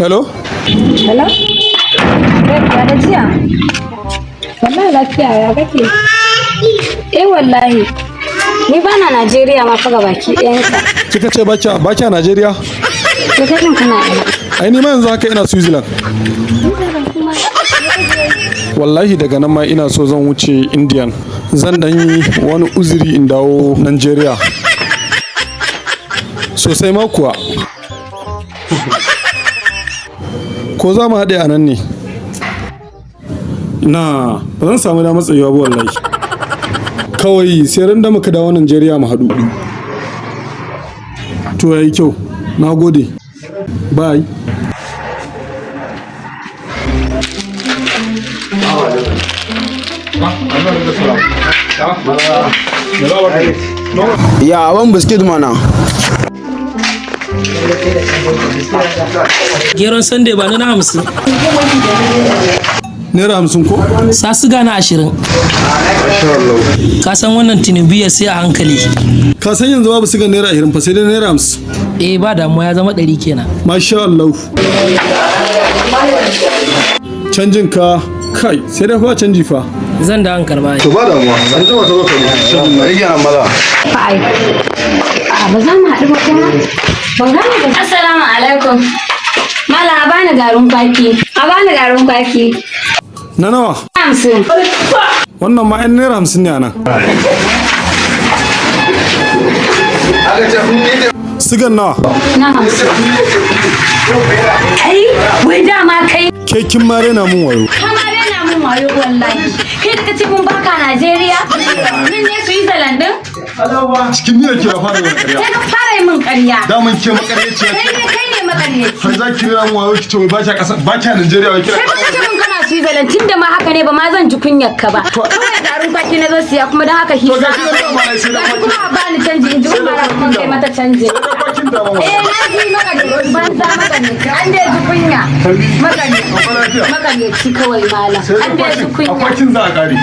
Hello? Hello? Ya gajiya? Wallahi lafiya, ya kake? Eh wallahi. Ni ba na Najeriya ma fa baki ɗayanka. Kika ce ba kya Najeriya? To kai ɗin kana ina? Ai ni ma yanzu haka ina Switzerland. Kuma Wallahi daga nan ma ina so zan wuce Indian. Zan dan yi wani uzuri in dawo Najeriya. Sosai ma kuwa. Ko za mu haɗe a nan ne? Na, ba zan samu damar tsayuwa ba wallahi. Kawai sai ran da muka dawo Najeriya mu haɗu. To yayi kyau. Na gode. Bye. Ya abin biskit mana. Geron Sunday ba na 50. Naira 50 ko? Sa siga na 20. Ka san wannan Tinubu ya sai a hankali. Ka san yanzu babu sigan naira 20 fa, sai dai naira 50. Eh ba damuwa, ya zama 100 kenan. Masha Allah. Canjin ka kai sai dai fa canji fa. Zan da an karba. To ba damuwa. An jima ta zo ka yi. Rage nan maza. Fa ai. A ba za mu haɗu ba kuma? Ban gane ba. Assalamu alaikum. Malam, a bani garin kwaki. A bani garin kwaki. Na nawa? 50. Wannan ma 'yan naira 50 ne a nan. Sigan nawa? Na 50. Kai, wai dama kai. Ke kin ma rena mun wayo. Kama rena mun wayo wallahi. Kai ka ce mun baka Najeriya? Nan ne Switzerland din? Cikin miyar ki fara yin ƙarya. Kai ka fara yi min ƙarya. Daman ke makaryaciya. Kai ne makaryaci. Har za ki rena mun wayo ki ce wai ba kya ƙasa, ba kya Najeriya wai kina. Kai ba ka ce mun kana Switzerland, tunda ma haka ne ba ma zan ji kunyar ka ba. Kawai garin kwaki na zo siya kuma don haka hisa. To ga ki nan dama ai sai da Gashi kuma a bani canji in ji Umar kuma kai mata canji. Kwakin dama ma. Eh na ji makaryaci banza makaryaci an dai ji kunya. Makaryaci makaryaci kawai malam. Sai da An dai ji kwakin, kunya. akwatin za a ƙare.